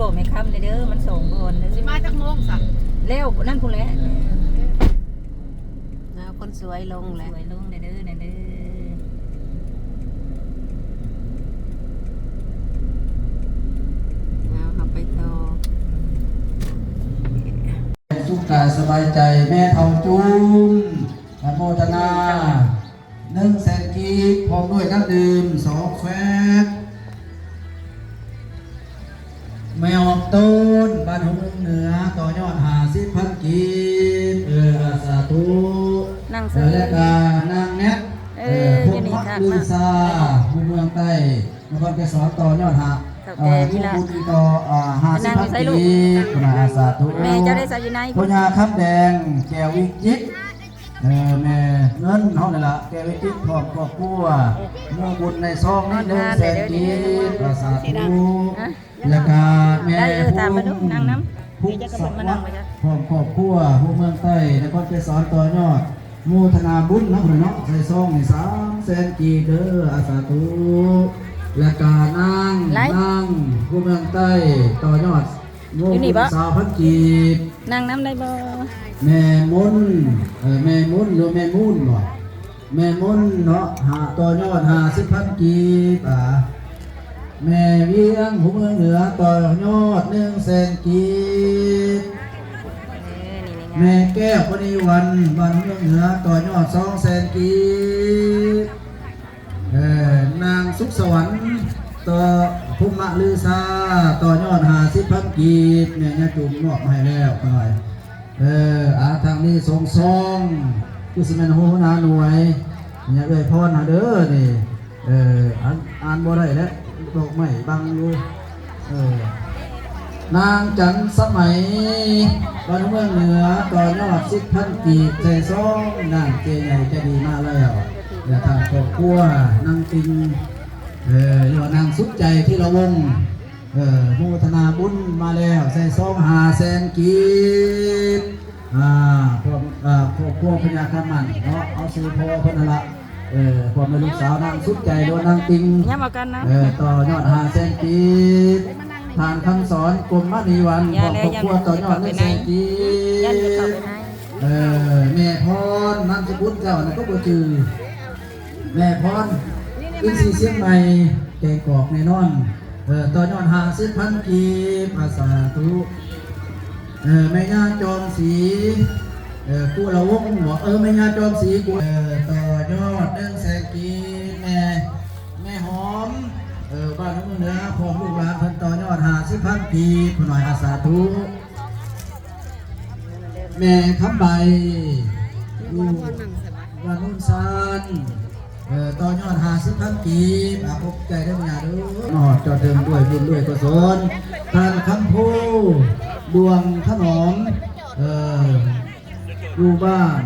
ບອກແມ່ຄຳແດ່ເດີ ມັນສອງບ່ອນເດີ ຊິມາຈັກໂມງຊະ? ແລ້ວນັ້ນພຸ້ນແຫຼະ ເອີ ເອົາຄົນສວຍລົງແຫຼະ ສວຍລົງແດ່ເດີ ແດ່ເດີ. ເອົາ ເຮົາໄປຕໍ່ ສຸກກາຍສະບາຍໃຈ ແມ່ເຖົ້າຈູນ ອະນຸໂມທະນາ ໜຶ່ງແສນກີບ ພ້ອມດ້ວຍນ້ຳດື່ມສອງແພັກ. ແມ່ອອກໂຕນ ບ້ານຫົວເມືອງເໜືອ ຕໍ່ຍອດຫ້າສິບພັນກີບ ເອີ ອາ ສາທຸ ນັ່ງເຊີ ເອີ ແລະກະນາງແນັດ ເອີ ເອີ ພົມມະລືຊາ ຢູ່ເມືອງໃຕ້ ນະຄອນໄກສອນ ຕໍ່ຍອດຫ້າ ເອີ ຄູບຸນຕໍ່ ເອີ ຫ້າສິບພັນກີບ ພຸ້ນນະ ອາ ສາທຸ ແມ່ເຈົ້າໄດ້ໃສ່ຢູ່ໃນພຸ້ນ ພໍ່ຍ່າຄຳແດງ ແກ້ວວິຈິດ ເອີ ແມ່ເງິນເຮົານີ້ລະ ແກ້ວວິຈິດ ພ້ອມຄອບຄົວ ໝູ່ບຸນໃນຊອງນີ້ ໜຶ່ງແສນກີບ ອາ ສາທຸ ແລະກະແມ່ ເອີ ຕາມມາດູ ພຸ້ງ ນາງນຳ ພຸ້ງສະຫວັດ ພ້ອມຄອບຄົວ ຫົວເມືອງໃຕ້ ນະຄອນໄກສອນ ຕໍ່ຍອດ ໂມທະນາບຸນນຳເນາະ ໃສ່ຊອງນີ້ສາມແສນກີບເດີ ອາ ສາທຸ ແລະກະນາງ ນາງ ຫົວເມືອງໃຕ້ ຕໍ່ຍອດ ໂມ ຢູ່ນີ້ບໍ່? ຊາວພັນກີບ ນັ່ງນຳໄດ້ບໍ່? ແມ່ມົນ ເອີ ແມ່ມົນ ຫຼືແມ່ມູນບໍ່? ແມ່ມົນເນາະ ຫາ ຕໍ່ຍອດຫ້າສິບພັນກີບ ອາ ແມ່ວຽງ ຫົວເມືອງເໜືອ ຕໍ່ຍອດໜຶ່ງແສນກີບ ເອີ ນີ້ ນີ້ ແມ່ແກ້ວ ມະນີວັນ ບ້ານຫົວເມືອງເໜືອ ຕໍ່ຍອດສອງແສນກີບ ເອີ ນາງສຸກສະຫວັນ ຕໍ່ ພົມມະລືຊາ ຕໍ່ຍອດຫ້າສິບພັນກີບ ແມ່ຍາຈຸມມອບໃຫ້ແລ້ວ ຂ້ານ້ອຍ ເອີ ອາ ທາງນີ້ສົ່ງຊອງ ຄືຊິແມ່ນຫົວໜ້າໜ່ວຍ ຍາເອື້ອຍພອນນະເດີນີ້ ເອີ ອ່ານ ອ່ານບໍ່ໄດ້ແລ້ວ ດອກໄມ້ບັງຢູ່ ເອີ ນາງຈັນສະໄໝ ບ້ານເມືອງເໜືອ ຕໍ່ຍອດສິບພັນກີບ ໃສ່ຊອງ ນາງເຈໃຫຍ່ໃຈດີມາແລ້ວ ແລະທາງຄອບຄົວ ນາງຕິ່ງ ເອີ ຫຼືວ່ານາງສຸດໃຈ ທີລະວົງ ເອີ ໂມທະນາບຸນມາແລ້ວ ໃສ່ຊອງຫ້າແສນກີບ ອາ ພວກ ອາ ຄອບຄົວພະຍາຄຳໝັ້ນເນາະ ເອົາຊື່ພໍ່ເພິ່ນຫັ້ນລະ ເອີ ພວກແມ່ລູກສາວນາງສຸດໃຈ ຫຼືວ່ານາງຕິ່ງ ຢ້ຳເອົາກັນນະ ເອີ ຕໍ່ຍອດຫ້າແສນກີບ ທ່ານຄຳສອນ ກົມມະນີວັນ ພ້ອມຄອບຄົວ ຕໍ່ຍອດໜຶ່ງແສນກີບ ເອີ ແມ່ພອນ ນາມສະກຸນເຈົ້ານັ້ນກໍບໍ່ຈື່ ແມ່ພອນ ອິນຊີຊຽງໃໝ່ ແກງກອກແນ່ນອນ ເອີ ຕໍ່ຍອດຫ້າສິບພັນກີບ ອາ ສາທຸ ເອີ ແມ່ຍ່າຈອມສີ ເອີ ກຸລະວົງບໍ ເອີ ແມ່ຍ່າຈອມສີ ກຸ ເອີ ຕໍ່ຍອດໜຶ່ງແສນກີບ ແມ່ ແມ່ຫອມ ເອີ ບ້ານໜອງເໜືອ ພ້ອມລູກຫຼານເພິ່ນ ຕໍ່ຍອດຫ້າສິບພັນກີບ ຜູ້ນ້ອຍ ອາ ສາທຸ ແມ່ຄຳໃບ ຢູ່ບ້ານໂນນຊານ ເອີ ຕໍ່ຍອດຫ້າສິບພັນກີບ ອາ ຂອບໃຈເດີແມ່ຍ່າເດີ ມາຮອດເຈົ້າເຖິງດ້ວຍບຸນດ້ວຍກຸສົນ ທ່ານຄຳພູ ດວງຖະໜອມ ເອີ ຢູ່ບ້ານ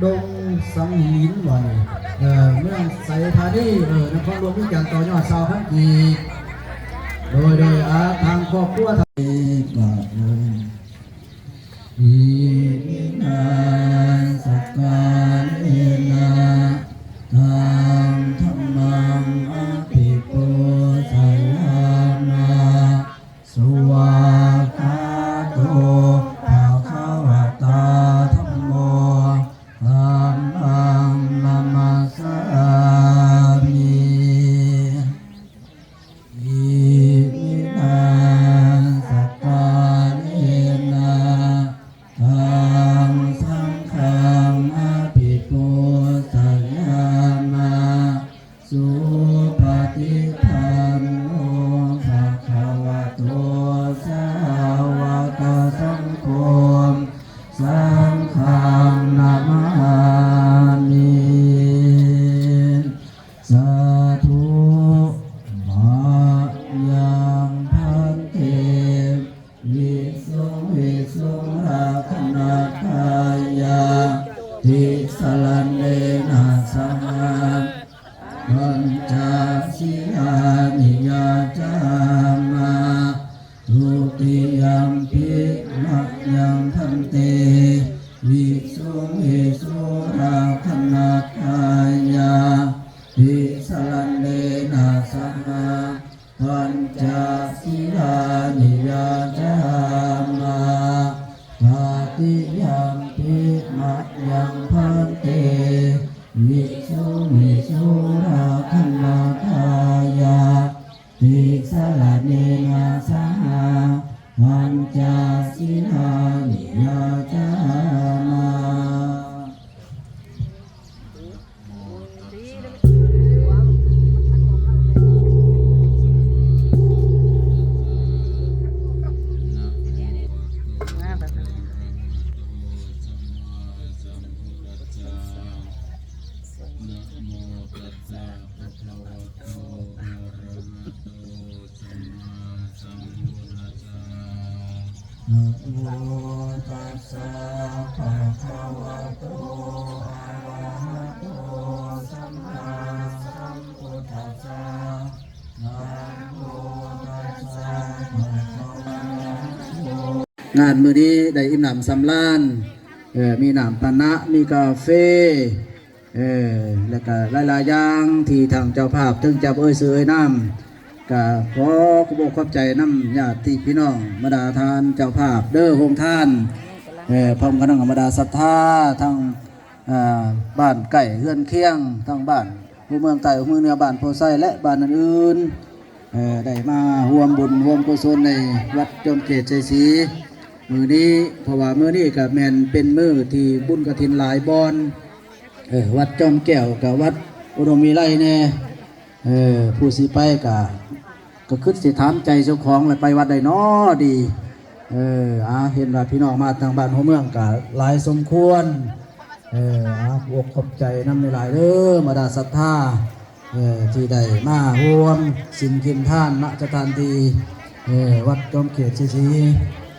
ດົງສັງຫີນ ວ່ານີ້ ເອີ ເມືອງໄຊທານີ ເອີ ນະຄອນຫຼວງວຽງຈັນ ຕໍ່ຍອດຊາວພັນກີບ ໂດຍ ໂດຍ ອາ ທາງຄອບຄົວ ທາງ ອິມິນາສັກກາເລນະ ທັງທຳມັງ ອະພິປູຊະຍາມະ ສະຫວາກຂາໂຕ ພະຄະວະຕາທຳໂມ ທຳມັງນະມັດສາມິ ອິມິນາສັກກາເລນະ ທັງສັງຄັງ ອະພິປູຊະຍາມະ ສຸປະຕິປັນໂນ ພະຄະວະໂຕ ສາວະກະສັງໂຄ ສັງຄັງນະມາມິ ສາທຸ ມະຍັງພັນເຕ ວິສຸງ ວິສຸງ ລັກຂະນະທາຍາ ຕິສະລະເນນະ ສະຫະ ປັນຈະສີລານິ ຍາຈາມະ ທຸຕິຍຳປິ ມະຍັງພັນເຕ ວິສຸງ ວິສຸງ ລັກຂະນະທາຍາ ຕິສະລະເນນະ ສະຫະ ປັນຈະສີລານິຍາຈາມາ ຕະຕິຍຳປິມະຍັງພັນເຕ ວິສຸງວິສຸລາຄະນາທາຍາ ຕິສະລະເນນະສະຫະ ປັນຈະສີລານິຍາຈາມາ. ນະໂມຕັດສະ ພະຄະວະໂຕ ອະຣະຫະໂຕ ສຳມາສຳພຸດທັດສະ ນະໂມຕັດສະ ພະຄະວະໂຕ ອະຣະຫະໂຕ ສຳມາສຳພຸດທັດສະ ນະໂມຕັດສະ ພະຄະວະໂຕ. ງານມື້ນີ້ໄດ້ອີ່ມໜຳສຳລານ ເອີ ມີນ້ຳປານະ ມີກາເຟ ເອີ ແລ້ວກະຫຼາຍໆຢ່າງທີ່ທາງເຈົ້າພາບເຖິງຈະບໍ່ເອີ່ຍຊື່ເອີ່ຍນາມ ກະຂໍຂອບອົກຂອບໃຈນຳຍາດຕິພີ່ນ້ອງ ບັນດາທ່ານເຈົ້າພາບເດີ ໂຮງທານ ເອີ ພ້ອມຄະນະບັນດາສັດທາ ທັງ ເອີ ບ້ານໃກ້ເຮືອນຄຽງ ທັງບ້ານຫົວເມືອງໃຕ້ ຫົວເມືອງເໜືອ ບ້ານໂພໄຊ ແລະ ບ້ານອື່ນໆ ເອີ ໄດ້ມາຮ່ວມບຸນຮ່ວມກຸສົນໃນວັດຈອມເກດໄຊສີມື້ນີ້ ເພາະວ່າມື້ນີ້ກະແມ່ນເປັນມື້ທີ່ບຸນກະຖິນຫຼາຍບ່ອນ ເອີ ວັດຈອມແກ້ວກັບວັດອຸດົມວິໄລແດ່ ເອີ ຜູ້ຊິໄປກະ ກະຄຶດຊິຖາມໃຈເຈົ້າຂອງ ແລ້ວໄປວັດໃດນໍດີ ເອີ ອາ ເຫັນວ່າພີ່ນ້ອງມາທາງບ້ານຫົວເມືອງກະຫຼາຍສົມຄວນ ເອີ ອາ ຂອບອົກຂອບໃຈນຳຫຼາຍໆເດີ ບັນດາສັດທາ ເອີ ທີ່ໄດ້ມາຮ່ວມສິນກິນທານ ນະສະຖານທີ່ ເອີ ວັດຈອມເກດໄຊສີ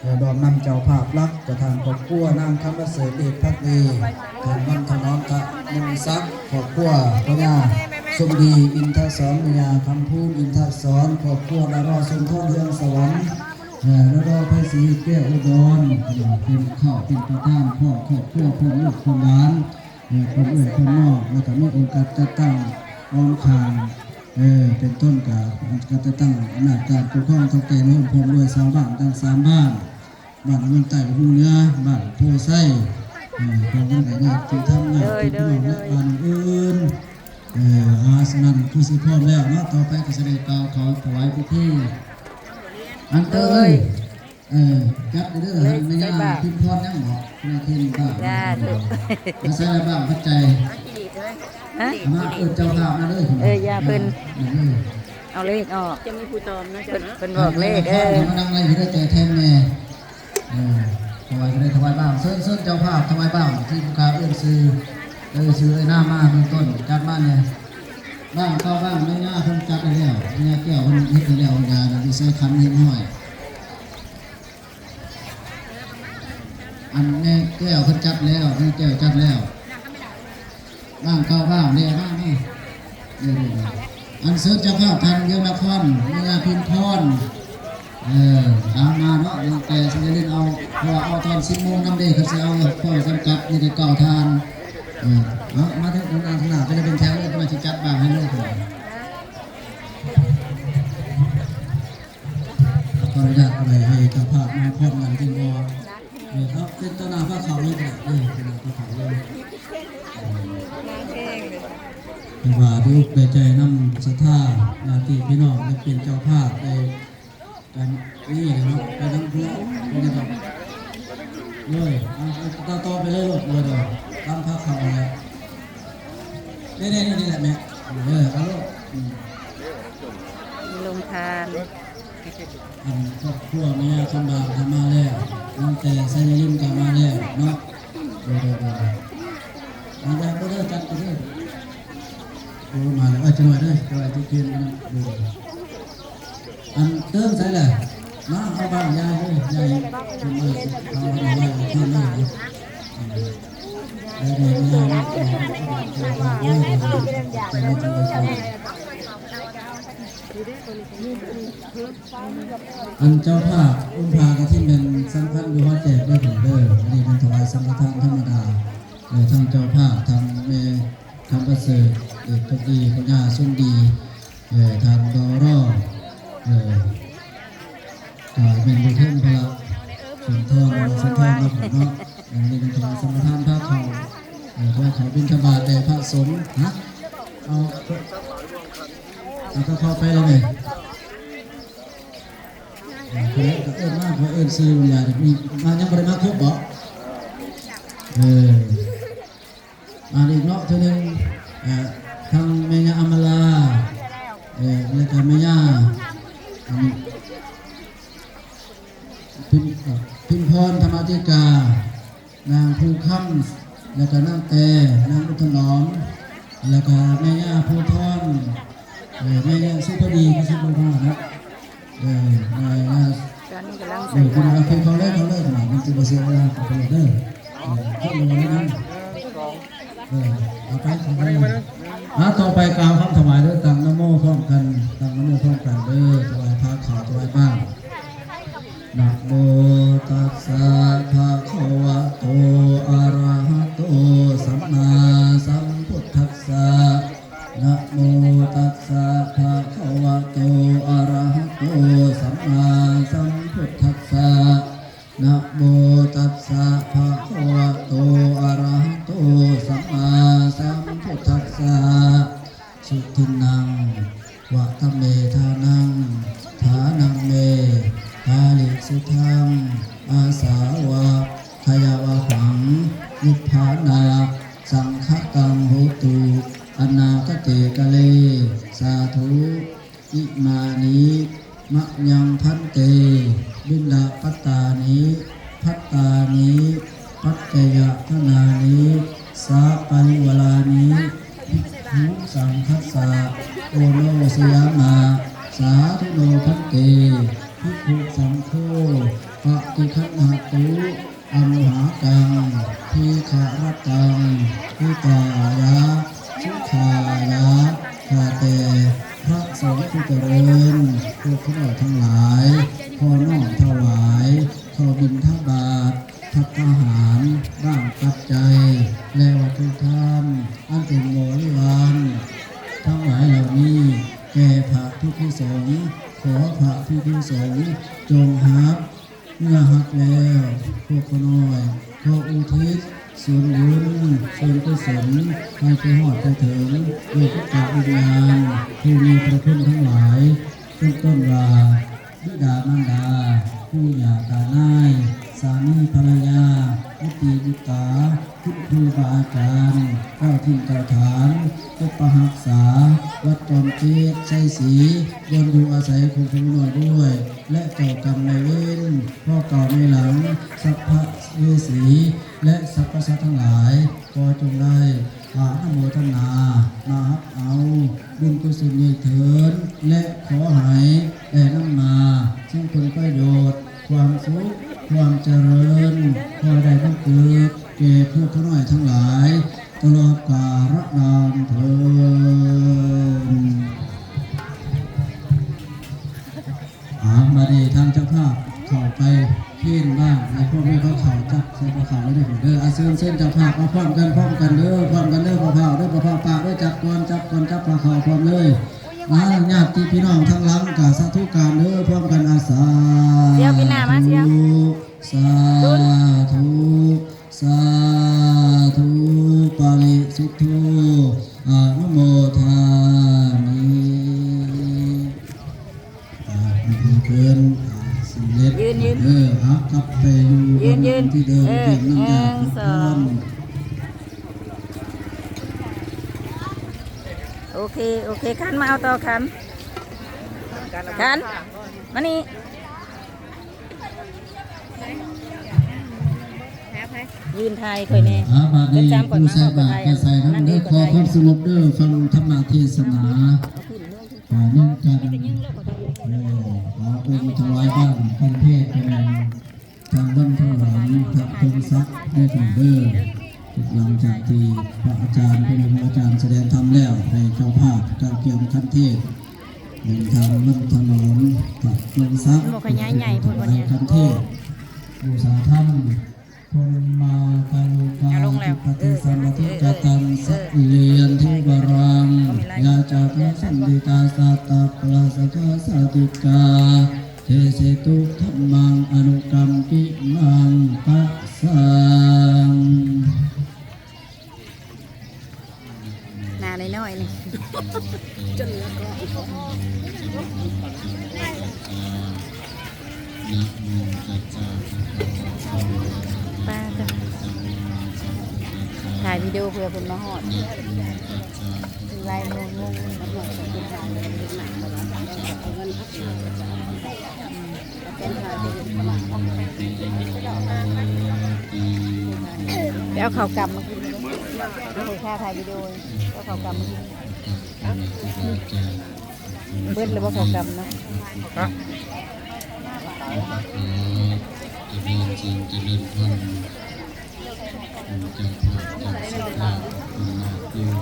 ເອີ ພ້ອມນຳເຈົ້າພາບຫຼັກ ປະທານຄອບຄົວ ນາງຄຳປະເສີດ ເອກພັກດີ ທ່ານວັນຖະໜອມ ທະມຸງສັກ ຄອບຄົວ ພະຍາສົມດີ ອິນທະສອນ ແມ່ຍ່າຄຳພູນ ອິນທະສອນ ຄອບຄົວ ລະລໍ ສົມທອນ ເຮືອງສະຫວັນ ເອີ ລະລໍ ໄພສີ ແກ້ວອຸດອນ ເປັນເຂົ້າ ເປັນປະທານ ພ້ອມຄອບຄົວ ພ້ອມລູກ ພ້ອມຫຼານ ເອີ ເປັນເອື້ອຍເປັນນ້ອງ ແລ້ວກະມີອົງການຈັດຕັ້ງອ້ອມຂ້າງ ເອີ ເປັນຕົ້ນກະ ການຈັດຕັ້ງອຳນາດການປົກຄອງ ເຖົ້າແກ່ໂຮມ ພ້ອມດ້ວຍຊາວບ້ານທັງສາມບ້ານ ບ້ານເມືອງໃຕ້ ເມືອງເໜືອ ບ້ານໂພໄຊ ເອີ ພ້ອມດ້ວຍຍາດຕິທຳ ຍາດພີ່ນ້ອງ ແລະ ບ້ານອື່ນໆ ເອີ ອາ ສະນັ້ນຄືຊິພ້ອມແລ້ວເນາະ ຕໍ່ໄປກະຊິໄດ້ກ່າວເຂົ້າຖວາຍພິທີ ອັນເຕີຍ ເອີ ຈັດເດີ ເອີຍ ແມ່ຍ່າພິມພອນຍັງບໍ່? ແມ່ພິມບ້າງ ຢ່າລູກ ມາໃສ່ລະບ້າງປັດໄຈ ຮະ? ມາເອີ້ນເຈົ້າພາບມາເລີຍ ເອີ ຢ່າເພິ່ນ ເອີ ເອົາເລີຍ ເອົາເລີຍອອກ ຈະມີຜູ້ຕອບນະ ເພິ່ນ ເພິ່ນບອກເລີຍ ເອີ ມານັ່ງໃນເດີ ແຕ່ແທນແມ່ ເອີ ເພາະວ່າຈະໄດ້ຖວາຍບ້າງ ເຊີນ ເຊີນເຈົ້າພາບຖວາຍບ້າງ ທີ່ຜູ້ຂ້າເອີ້ນຊື່ ເອີ ຊື່ເອີຍນາມມາເບື້ອງຕົ້ນ ຈັດມາແດ່ ບ້າງເກົ່າບ້າງ ແມ່ຍ່າເພິ່ນຈັດໃຫ້ແລ້ວ ແມ່ຍ່າແກ້ວເພິ່ນເຮັດໃຫ້ແລ້ວ ຢ່າ ຢູ່ໃສ່ຂັນຮຽບຮ້ອຍ. ອັນແມ່ແກ້ວເພິ່ນຈັດແລ້ວ ແມ່ແກ້ວຈັດແລ້ວ ບ້າງເກົ່າບ້າງແລ້ວ ມານີ້ ເອີ ອັນເຊີນເຈົ້າພາບທ່ານວຽງນະຄອນ ແມ່ຍ່າພິມພອນ ເອີ ເອົາມາເນາະ ແຕ່ຊິໄດ້ຫຼິ້ນເອົາ ເພາະວ່າເອົາຕອນສິບໂມງນຳເດ້ ເຂົາຊິເອົາ ເພາະວ່າຈຳກັດມີແຕ່ເກົ້າທ່ານ ເອີ ເອົາມາເຖິງ ເອົາໜ້າ ເປັນແຖວເລີຍ ເພິ່ນຊິຈັດບ້າງໃຫ້ເລີຍ. ຂໍອະນຸຍາດໄປໃຫ້ເຈົ້າພາບມາພ້ອມກັນທີ່ບໍ່ ເອີ ເອົາເປັນຕໍ່ໜ້າພາເຂົ້າເລີຍກໍໄດ້ ເອີ ເປັນໜ້າພາເຂົ້າເລີຍ ເອີ ເພາະວ່າດີອົກໄດ້ໃຈນຳສັດທາ ຍາດຕິພີ່ນ້ອງ ໄດ້ເປັນເຈົ້າພາບ ໄດ້ກັນນີ້ແຫຼະເນາະ ໄປນຳເພື່ອນ ເລີຍ ເອົາ ເອົາຕໍ່ໄປເລີຍ ໂລດ ເລີຍ ຕາມພາເຂົ້າຫັ້ນແຫຼະ ນີ້ໆ ນີ້ແຫຼະແມ່ ເອີ ເອົາໂລດ ອືມ ລົງທານ ອັນຄອບຄົວແມ່ຍ່າຄຳບາງກໍມາແລ້ວ ນ້ອງແຕ່ໄຊຍະລິນກໍມາແລ້ວເນາະ ໂດຍໆ ມາແລ້ວເດີ ຈັດໄປເດີ ໂອ້ ມາແລ້ວ ເອີ ຈັກໜ້ອຍເດີ ຈັກໜ້ອຍທີ່ເປັນ ໂດຍ ອັນເຕີມໃສ່ແຫຼະ ມາເອົາບ້າງຍາຍເດີ ຍາຍເພິ່ນເລີຍ ເອົາໄວ້ເອົາຄືນເລີຍ ເອີ ໄດ້ໆ ຍາຍ ອັນເຈົ້າພາບອົງພະກະຖິນແມ່ນສຳຄັນຢູ່ ເຮົາແຈກເດີ ເດີ ອັນນີ້ແມ່ນຖວາຍສັງຄະທານທຳມະດາ ເອີ ທັງເຈົ້າພາບ ທັງແມ່ຄຳປະເສີດ ເອີ ພັກດີ ພະຍາສົມດີ ເອີ ທ່ານ ດຣ. ເນາະ ເອີ ນີ້ເປັນຂອງສຳປະທານພາເຂົ້າ ເອີ ພາເຂົ້າບິນທະບາດແດ່ພະສົງ ຮະ ເອົາ ເອົາ ກໍເຂົ້າໄປແລ້ວແມ່ ເອີ ຜູ້ໃດກໍເອີ້ນມາ ຂ້ອຍເອີ້ນຊື່ ຢາກມີ ມາ ຍັງບໍ່ໄດ້ມາຄົບບໍ? ເອີ ມາອີກເນາະ ເທື່ອໜຶ່ງ ເອີ ທັງແມ່ຍ່າອຳມາລາ ເອີ ແລ້ວກໍແມ່ຍ່າ ອັນ ພິມ ພິມພອນ ທຳມະທິກາ ນາງພູຄຳ ແລ້ວກໍນາງແຕ່ ນາງບຸນຖະໜອມ ແລ້ວກໍແມ່ຍ່າພູທອງ ເອີ ແມ່ຍ່າສຸພະດີ ຄືຊິບໍ່ຮູ້ນະ ເອີ ແມ່ຍ່າ ຕອນນີ້ກຳລັງ ເອີ ໃສ່ບາດ ເຂົ້າເລີຍ ເຂົ້າເລີຍ ມັນຊິບໍ່ເສຍເວລາ ເຂົ້າໄປເລີຍເດີ ເອີ ເຂົ້າເລີຍນະ ເອີ ເອົາໄປ ເຂົ້າໄປ ມາຕໍ່ໄປກ່າວຄຳຖວາຍເດີ ຕັ້ງນະໂມພ້ອມກັນ ຕັ້ງນະໂມພ້ອມກັນເດີ ຖວາຍພາເຂົ້າ ຖວາຍບ້ານ ນະໂມຕັດສະ ພະຄະວະໂຕ ອະລະຫະໂຕ ສຳມາສຳພຸດທັດສະ ນະໂມຕັດສະ ພະຄະວະໂຕ ອະລະຫະໂຕ ສຳມາສຳພຸດທັດສະ ນະໂມຕັດສະ ພະຄະວະໂຕ ອະລະຫະໂຕ ສຳມາສຳພຸດທັດສະ ສຸທິນນັງ ວະຕະເມທານັງ ທານັງເມ ປາລິສຸດທັງ ອາສາວະ ຂະຍະວະຫັງ ນິບພານະ ສັງຄະຕັງ ໂຫຕຸ ອະນາຄະເຕກາເລ ສາທຸ ອິມານິ ມະຍັງ ພັນເຕ ບິນດາປະຕານິ ພັດຕານິ ປັດຈະຍະທະນານິ ສະປະລິວາລານິ ພິກຂຸສັງຄັດສະ ໂອໂນຊະຍາມະ ສາທຸໂນ ພັນເຕ ພິກຂຸສັງໂຄ ປະຕິຄັນຫະຕຸ ອັມຫາກັງ ທີຄະຣະຕັງ ຫິຕາຍະ ສຸຂາຍະ ຂ້າແຕ່ພະສົງຜູ້ຈະເລີນ ພວກຂ້ານ້ອຍທັງຫຼາຍ ຂໍນ້ອມຖວາຍເຂົ້າບິນທະບາດ ພັດຕາຫານ ດ້ານປັດໄຈ ແລະ ວັດຖຸທານ ອັນເປັນບໍລິວານ ທັງຫຼາຍເຫຼົ່ານີ້ ແກ່ພະພິກຂຸສົງ ຂໍພະພິກຂຸສົງ ຈົ່ງຮັບ ເມື່ອຮັບແລ້ວ ພວກຂ້ານ້ອຍ ຂໍອຸທິດສ່ວນບຸນ ສ່ວນກຸສົນ ໃຫ້ໄປຮອດໄປເຖິງ ດ້ວຍພະວິນຍານ ຜູ້ມີພະຄຸນທັງຫຼາຍ ເປັນຕົ້ນວ່າ ບິດາມານດາ ປູ່ຍ່າຕານາຍ ສາມີພັນລະຍາ ບຸດຕີບຸດຕາ ຄຸນຄູບາອາຈານ ເຈົ້າຖິ່ນເຈົ້າຖານ ປົກປັກຮັກສາ ວັດຈອມເຈດ ໄຊສີ ບ່ອນຢູ່ອາໄສຂອງຜູ້ນ້ອຍດ້ວຍ ແລະ ເຈົ້າກຳນາຍເວນ ພໍ່ເກົ່າແມ່ຫຼັງ ສັບພະເວສີ ແລະ ສັບພະສັດທັງຫຼາຍ ຂໍຈົ່ງໄດ້ອະນຸໂມທະນາ ມາຮັບເອົາບຸນກຸສົນນີ້ເທີນ ແລະ ຂໍໃຫ້ໄດ້ນຳມາ ຊຶ່ງຜົນປະໂຫຍດ ຄວາມສຸກ ຄວາມຈະເລີນ ຂໍໃຫ້ໄດ້ບັງເກີດແກ່ພວກຂ້ານ້ອຍທັງຫຼາຍ ຕະຫຼອດກາລະນານເທີນ. ອາ ບາດນີ້ທາງເຈົ້າພາບເຂົ້າໄປເພນບ້າງ ໃຫ້ພວກນີ້ເຂົາເຂົ້າຈັບໃສ່ພາເຂົ້າເດີ ເດີ. ອາ ເຊີນ ເຊີນເຈົ້າພາບມາພ້ອມກັນ ພ້ອມກັນເດີ ພ້ອມກັນເດີ ພາເຂົ້າເດີ ພາເຂົ້າ ພາເດີ ຈັບກ່ອນ ຈັບກ່ອນ ຈັບພາເຂົ້າພ້ອມເລີຍ. ອາ ຍາດຕິພີ່ນ້ອງທາງຫຼັງກະສາທຸການເດີ ພ້ອມກັນ ອາ ສາທຸ ສາທຸ ສາທຸ ປະລິສຸດໂທ ອະນຸໂມທາມິ. ອ່າ ເພິ່ນ ອ່າ ສຳເລັດ ຢືນ ຢືນ ເອີ ອ່າ ກັບໄປຢູ່ ຢືນ ຢືນ ທີ່ເດີມ ເອີ ຕຽມນ້ຳຢາ ໜຶ່ງ ສອງ ໂອເຄ ໂອເຄ ຂັນ ມາເອົາຕໍ່ ຂັນ ຂັນ ມານີ້. ຢືນຖ່າຍຂ້ອຍແດ່ ອ່າ ບາດນີ້ຜູ້ໃສ່ບາດກໍໃສ່ນຳເດີ ຂໍຄວາມສະຫງົບເດີ ຟັງທຳມະເທດສະໜາ ອ່າ ນຳກັນ ເອີ ອ່າ ອົງຖວາຍບ້ານພັນເທດ ເປັນທາງວັນທະຫຼອງ ພະພົງສັກ ເດີ ເດີ ຫຼັງຈາກທີ່ພະອາຈານ ເປັນອາຈານສະແດງທຳແລ້ວ ໃຫ້ເຈົ້າພາບກ່າວກ່ຽມຄັນເທດ ເປັນທາງວັນຖະຫຼອງ ພະພົງສັກ ເປັນຜູ້ຖວາຍຄັນເທດ ບູຊາທຳ ພຸມມາກາລຸກາທິປະຕິສຳມະທິກະຕັງ ສະເລນທິວະຣັງ ຍາຈາກະສັນດິຕາ ສາຕະປະລາຊະກາສາຕິກາ เสตุธัมมังอนุกัมปิมังคะสัง หน้าน้อยๆ นี่ ป้าจ้ะ ถ่ายวิดีโอเผื่อเพิ่นมาฮอด ลายงงๆ ไปเอาข้าวกล่ำมากิน เอาข้าวกล่ำมากิน เบิดแล้วบ่ข้าวกล่ำนะ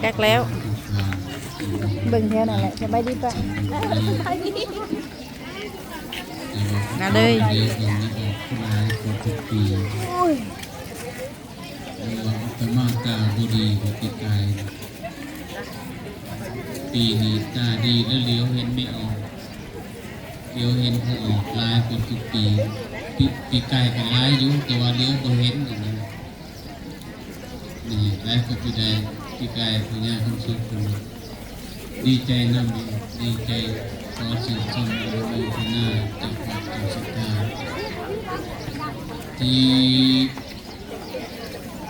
จักแล้ว เบิ่งแถวนั่นแหละ สบายดีปะ มาเลย โอ้ย อาตมาตาบ่ดีกว่าปีกาย ปีนี้ตาดีแล้วเหลียวเห็นไม่ออก เหลียวเห็นบ่ออก หลายกว่าทุกปี ปี ปีกายก็หลายอยู่ แต่ว่าเหลียวบ่เห็นอันนั้น นี่หลายคนที่ได้ที่ได้พญาคำสุขคนนี้ ดีใจนำ ดีใจ ขอชื่นชมอนุโมทนาเจ้าภาพเจ้าศรัทธา ที่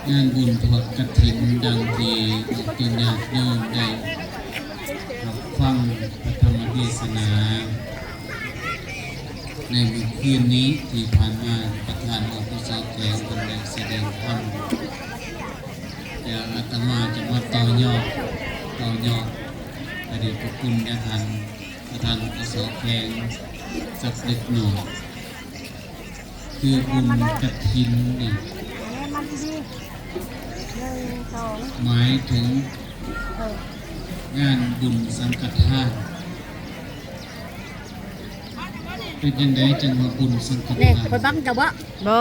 งานบุญทอดกฐิน ดังที่ญาติโยมได้รับฟังพระธรรมเทศนา ในมื้อคืนนี้ที่ผ่านมา ประธานอาวุโสแขวงเพิ่นได้แสดงธรรม เดี๋ยวอาตมาจะมาต่อยอด ต่อยอดพระเดชพระคุณญาท่าน ประธานอาวุโสแขวงสักเล็กน้อย คือบุญกฐินนี่ หมายถึงงานบุญสังฆทาน เป็นจั่งใดจั่งว่าบุญสังฆทาน นี่ ข้อยบังเจ้าบ่ บ่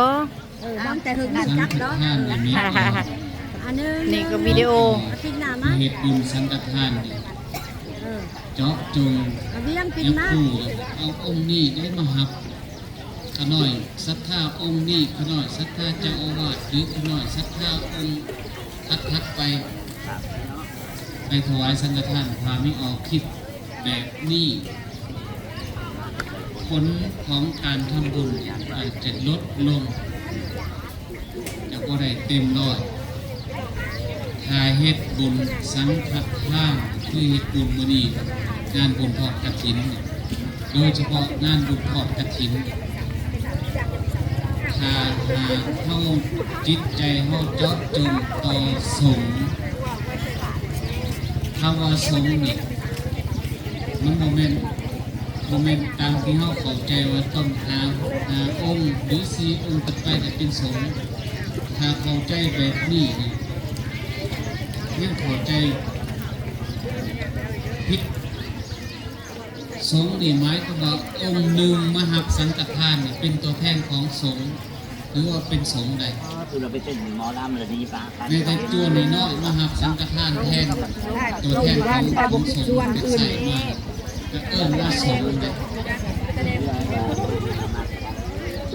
เออ บังแต่เฮิง สังฆทานนี่มี อันหนึ่ง นี่ก็วิดีโอ อาทิตย์หน้ามา เฮ็ดบุญสังฆทานนี่ เออ เจาะจง เอาเวียงปิดมา อยากรู้ เอาองค์นี้ได้มารับ ข้าน้อยศรัทธาองค์นี้ ข้าน้อยศรัทธาเจ้าอาวาส หรือข้าน้อยศรัทธาองค์ถัดๆ ไป ไปถวายสังฆทาน ถ้ามีออกคลิปแบบนี้ ผลของการทำบุญอาจจะลดลง จะบ่ได้เต็มร้อย ถ้าเฮ็ดบุญสังฆทาน คือเฮ็ดบุญมื้อนี้ งานบุญทอดกฐิน โดยเฉพาะงานบุญทอดกฐิน ถ้าหากเฮา จิตใจเฮาเจาะจงต่อสงฆ์ คำว่าสงฆ์นี่ มันบ่แม่น บ่แม่นตามที่เฮาเข้าใจว่าต้องห้า ห้าองค์ หรือสี่องค์ขึ้นไปจะเป็นสงฆ์ ถ้าเข้าใจแบบนี้นี่ ยังเข้าใจผิด สงฆ์นี่หมายความว่าองค์หนึ่งมารับสังฆทานนี่เป็นตัวแทนของสงฆ์ ถือว่าเป็นสงฆ์ได้ อ๋อ คือเราไปเต้นหมอลำแล้วทีนี้ปะ แม้แต่ตัวน้อยๆ มารับสังฆทานแทน ตัวแทนของ ของสงฆ์เป็นใส่มา ก็เอิ้นว่าสงฆ์ได้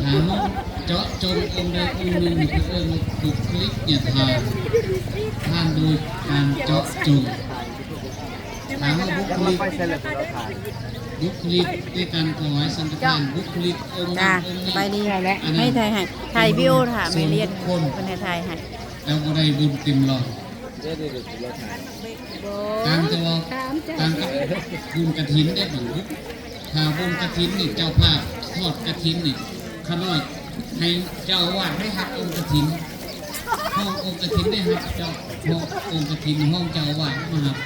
ถ้าเฮาเจาะจงองค์ใดองค์หนึ่งนี่ก็เอิ้นว่าปุคลิกยทาน ทานโดยการเจาะจง ถามว่าบุคลิก บุคลิกในการถวายสังฆทาน บุคลิกองค์นั้นองค์นี้ จ้า สบายดี อันนั้น ให้ถ่ายให้ ถ่ายวิดีโอ ถามให้เรียน ส่วนบุคคล เพิ่นให้ถ่ายให้ แล้วบ่ได้บุญเต็มร้อย ต่างแต่ว่า ต่างกับบุญกฐินได้ บางบุญ ถ้าบุญกฐินนี่ เจ้าภาพทอดกฐินนี่ ข้าน้อยให้เจ้าอาวาสได้รับองค์กฐิน ห้ององค์กฐินได้รับเจ้า ห้ององค์กฐิน ห้องเจ้าอาวาสมารับ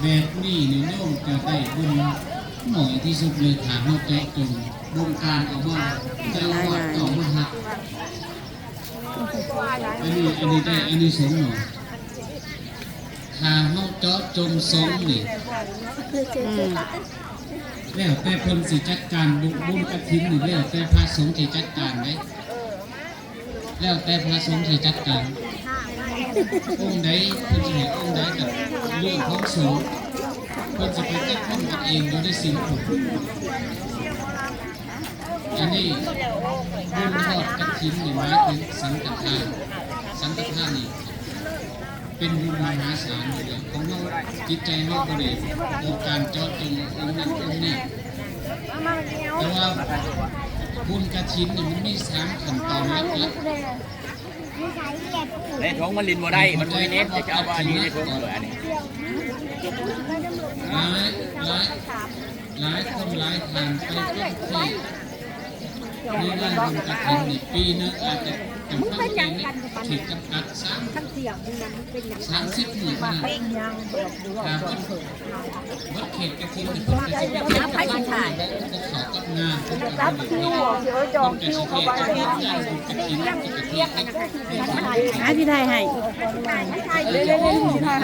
แบบนี้นี่โยมจะได้บุญน้อยที่สุดเลย ถ้าเฮาเจาะจง บงการเอามา เจ้าอาวาสเอามารับ อันนี้ อันนี้ได้อานิสงส์หน่อย ถ้าเฮาเจาะจงสงฆ์นี่ อืม แล้วแต่เพิ่นสิจัดการ บุญ บุญกฐินนี่ แล้วแต่พระสงฆ์สิจัดการเด้ แล้วแต่พระสงฆ์สิจัดการ องค์ใดเพิ่นสิให้องค์ใดก็เรื่องของสงฆ์ เพิ่นสิไปจัดการกันเองอยู่ในศีลพุทธ ອັນນີ້ບຸນທອດກະຖິນນີ້ໝາຍເຖິງສັງຄະທານ, ສັງຄະທານນີ້ເປັນບຸນມະຫາສານຢູ່ແລ້ວ ຂອງເຮົາ, ຈິດໃຈເຮົາບໍ່ໄດ້ຕ້ອງການເຈາະຈົງອົງນັ້ນອົງນີ້ ແຕ່ວ່າບຸນກະຖິນນີ້ມັນມີສາມຂັ້ນຕອນຫຼັກໆ. ໃນຖົງມັນຫຼິ້ນບໍ່ໄດ້ ມັນບໍ່ມີເນັດ ຈະເອົາວ່າອັນນີ້ໃນຖົງເພິ່ນອັນນີ້ ຫຼາຍ ຫຼາຍ ຫຼາຍຄົນຫຼາຍທ່ານໄປເປັນເຂດ ໃນງານບຸນກະຖິນນີ້ ປີໜຶ່ງອາດຈະ ຈຳກັດເຂດຈຳກັດ ສາມ ສາມສິບມື້ເທົ່ານັ້ນ ຖ້າເບິດເຂດກະຖິນນີ້ ເພິ່ນກະຊິເຮັດກັບເຂົາກັບງານ ເພິ່ນກະຊິເຮັດກັບງານບຸນກະຖິນ ເພິ່ນກະຊິເຮັດ ຫາທີ່ໄດ້ໃຫ້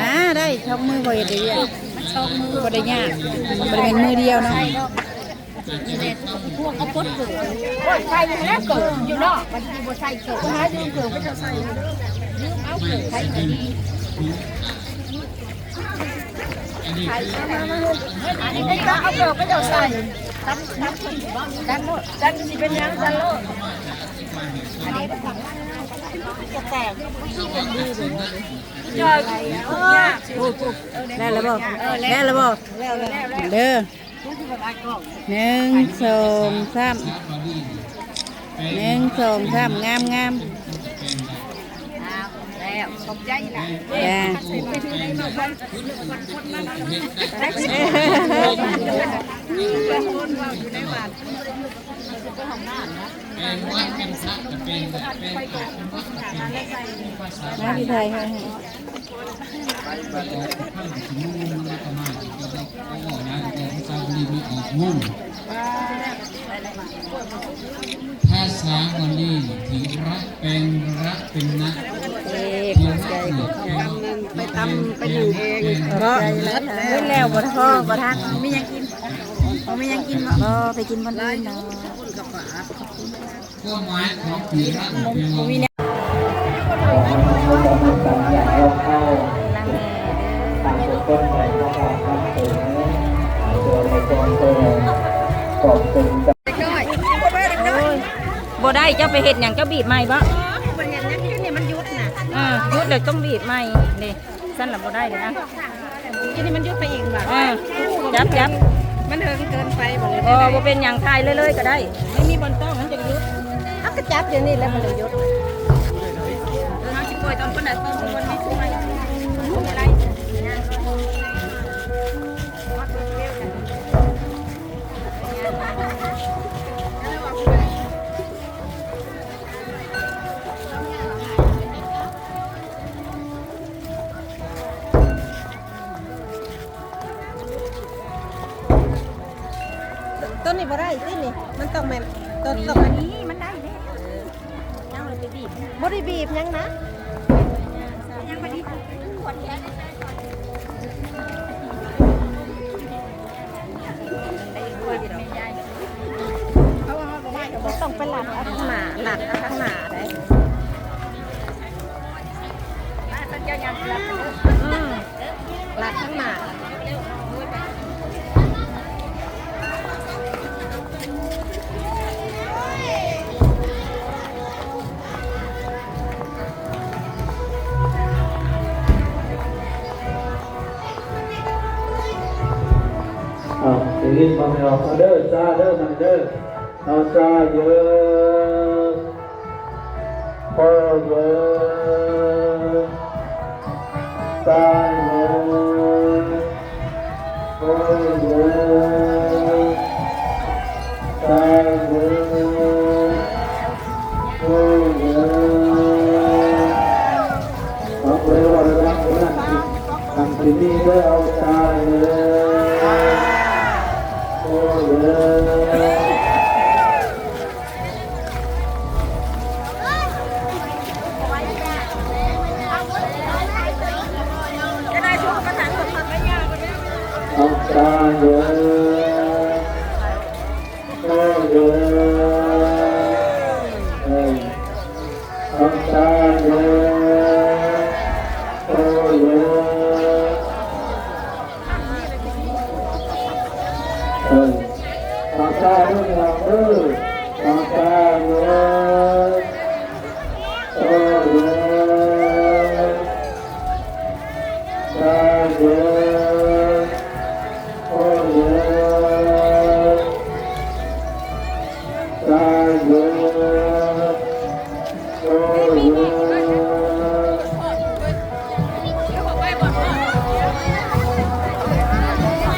ຫາໄດ້ ຊ່ອງມືບໍ່ເຮັດໄດ້ວຽກ ຊ່ອງມືບໍ່ໄດ້ຍາກ ບໍ່ໄດ້ແມ່ນມືດຽວເນາະ. ພວກເຂົາປົດເກີບ ໂອ້ຍ ໃສ່ຢູ່ແລ້ວເກີບຢູ່ເນາະ ມັນຊິບໍ່ໃສ່ເກີບ ຫາຢືມເກີບໄປເຈົ້າໃສ່ ຢືມເອົາເກີບໃສ່ກໍດີ ອັນນີ້ຄື ອັນນີ້ຄືເອົາເກີບໄປເຈົ້າໃສ່ ຕັດ ຕັດ ຕັດໂລດ ຕັດຊິເປັນຫຍັງ ຕັດໂລດ ອັນນີ້ຈະແຕກ ຈ່ອຍ ທຸກຍາກ ໄດ້ແລ້ວບໍ່ ໄດ້ແລ້ວບໍ່ ເດີ. ໜຶ່ງ ສອງ ສາມ ໜຶ່ງ ສອງ ສາມ ງາມໆ ແລ້ວ ຂອບໃຈຫຼາຍ ຈ້າ ມາທີ່ໄທໃຫ້ ພາສາບາລີ ທີລະ ແປງລະ ເປັນນະ ເອີ ຂອບໃຈ ໄປຕຳ ໄປໜຶ້ງແຮງ ເນາະ ເບິດແລ້ວ ບໍ່ພໍ ບໍ່ທັນ ມີຫຍັງກິນ ບໍ່ມີຫຍັງກິນບໍ່ ບໍ່ ໄປກິນບ່ອນອື່ນເນາະ. ຄວາມໝາຍຂອງປີລະແປວ່າ ໂອ້ຍ ບໍ່ໄດ້ ເຈົ້າໄປເຮັດຫຍັງ ເຈົ້າບີບໃໝ່ບໍ? ບໍ່ເຮັດຫຍັງ ຢູ່ນີ້ມັນຢຸດນະ ເອີ ຢຸດແລ້ວຕ້ອງບີບໃໝ່ເດ້. ຊັ້ນລະບໍ່ໄດ້ເດ້ອະ ຢູ່ນີ້ມັນຢຸດໄປເອງບາດ ເອີ ຈັບ ຈັບ ມັນເຫິງເກີນໄປບາດ ບໍ່ ບໍ່ເປັນຫຍັງ ຖ່າຍເລື້ອຍໆກໍໄດ້ ມັນມີບ່ອນຕ້ອງ ມັນຈັ່ງຢຸດ ເຮົາກໍຈັບຢູ່ນີ້ແຫຼະ ມັນຈັ່ງຢຸດ ເຮົາຊິປ່ອຍຕອນຄົນໃດ ຕອນຄົນໃດ ໂຕນີ້ບໍ່ໄດ້ຕິນີ້ ມັນຕ້ອງແມ່ນ ໂຕ ຕ້ອງແມ່ນ ນີ້ມັນໄດ້ເດ້ ຍັງບໍ່ໄດ້ບີບ ບໍ່ໄດ້ບີບຫຍັງນະ ຍັງບໍ່ໄດ້ ຕ້ອງໄປລັດເອົາທາງໜ້າ ລັດເອົາທາງໜ້າເດ້ ອືມ ລັດທາງໜ້າ ເອົາ ໄດ້ຍິນບໍ່ແມ່ນອອກ ເດີ ຊາເດີ ມາເດີ ເອົາ ຊາເດີ ພໍ່ເດີ ຊາເດີ ພໍ່ເດີ ຊາເດີ ພໍ່ເດີ ເອົາ ບໍ່ໄດ້ເວົ້າດັງໆ ບໍ່ໄດ້ ທາງທີ່ນີ້ເດີ ເອົາ ຊາເດີ ພໍ່ເດີ ອອກຕາເດີ ເດີ ເອີ ອອກຕາເດີ ໂຕເດີ ເອີ ອອກຕາເດີ ເດີ.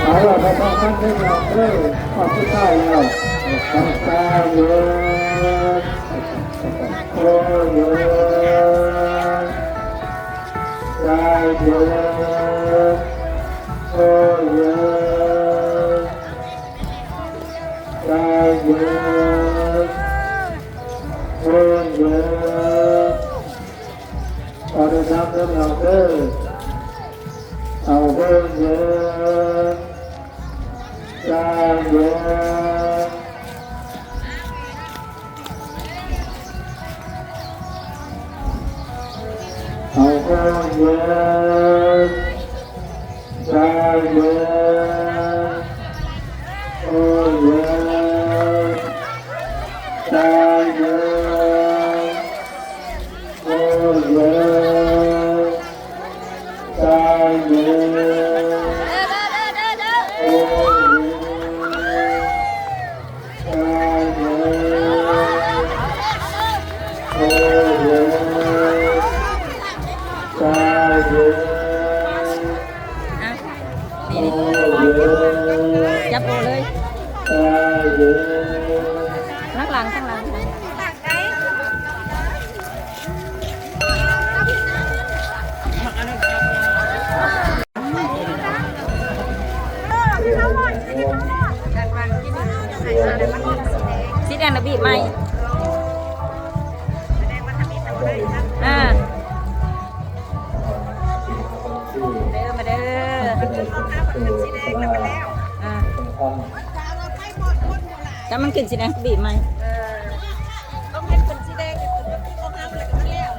ເອົາລະ ໄປທາງນັ້ນເດີ ເດີ ຮອດສຸດທ້າຍແລ້ວ ທາງຊ້າຍເດີ ໂອ້ຍ ຊ້າຍເດີ ໂອ້ຍ ຊ້າຍເດີ ໂອ້ຍ ຂໍເດີນນຳເດີ ເອົາເດີ ເອົາເດີ ໃຈເຢັນ ເອົາເດີ ໃຈເຢັນ ໂອ້ຍ ໃຈເຢັນ ໂອ້ຍ ໃຈເຢັນ ໂອ້ຍ ໃຈເຢັນ ໂອ້ຍ ໃຈເຢັນ ອ່ະ ນີ້ ນີ້ ຈັບໂອເລີຍ ທາງຫຼັງ ທາງຫຼັງ. ສີແດງນະ ບີບໃໝ່ ອ່າ ເດີ ມາເດີ ອ່າ ຖ້າມັນຂຶ້ນສີແດງ ບີບໃໝ່ ເອີ ຕ້ອງໃຫ້ຂຶ້ນສີແດງ ຂຶ້ນແລ້ວ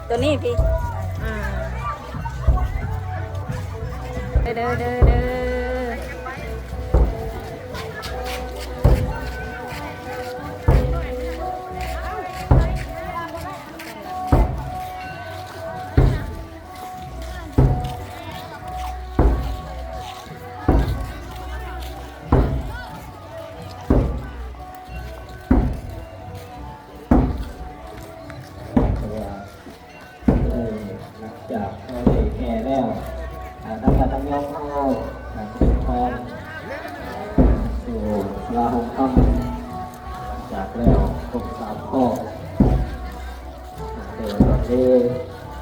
ຕົວນີ້ພີ້ ອ່າ ເດີ ເດີ ເດີ ເດີ. ເອີ ຫຼັງຈາກເຮົາໄດ້ແຫ່ແລ້ວ ອາ ທາງຍາດທາງໂຍມເຮົາ ອາ ສືບຕໍ່ສູ່ສາລາຫົງຄຳ ຫຼັງຈາກແລ້ວຄົບສາມຂໍ້ ອາ ແຕ່ຕອນນີ້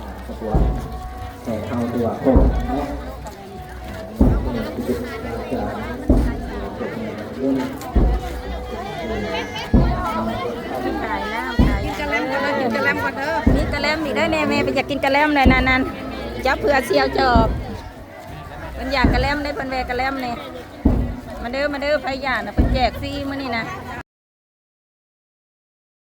ອາ ຂະບວນແຫ່ເຮົາຖືວ່າຄົບເນາະ. ກິນກະແລັມກ່ອນເດີ ກິນກະແລັມກ່ອນເດີ ມີກະແລັມອີກໄດ໋ແນ່ ແມ່ໄປຢາກກິນກະແລັມແລ້ວນັ້ນ ນັ້ນ ຈັບເຜື່ອສ່ຽວຈອກ ເພິ່ນຢາກກະແລັມເດ້ ເພິ່ນແວ່ກະແລັມແນ່ ມາເດີ ມາເດີ ໃຜຢາກນະ ເພິ່ນແຈກຟຣີມື້ນີ້ນະ.